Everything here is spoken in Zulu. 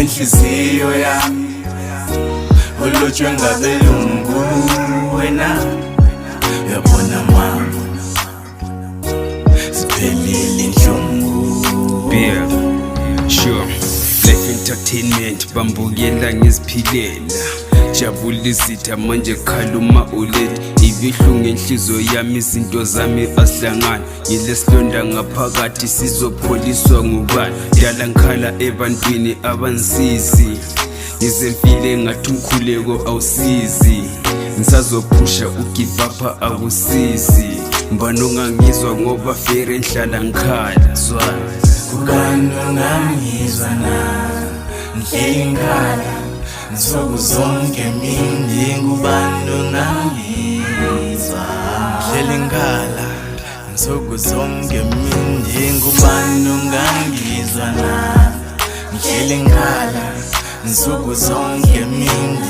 Wenhliziyo yami olotshwe ngabelungu wena, uyabona mama, ziphelile inhlungu. Yeah, sure. Life entertainment, bambukela ngiziphilela. Jabula manje, khaluma ulet. Ibihlungu inhliziyo yami, izinto zami azihlangani. Ngilesilonda ngaphakathi, sizopholiswa ngubani? Dala ngikhala ebantwini abansizi. Ngizemfile ngathi umkhuleko awusizi. Ngisazophusha, ugive up akusizi. Mbani ongangizwa ngoba fere ngihlala ngikhala zwana. Ubani ongangizwa na? Ngihleli ngikhala nsuku zonke mini. Ngubani ongangizwa? Ngihleli ngikhala nsuku zonke mini. Ngubani ongangizwa na? Ngihleli ngikhala nsuku zonke mini.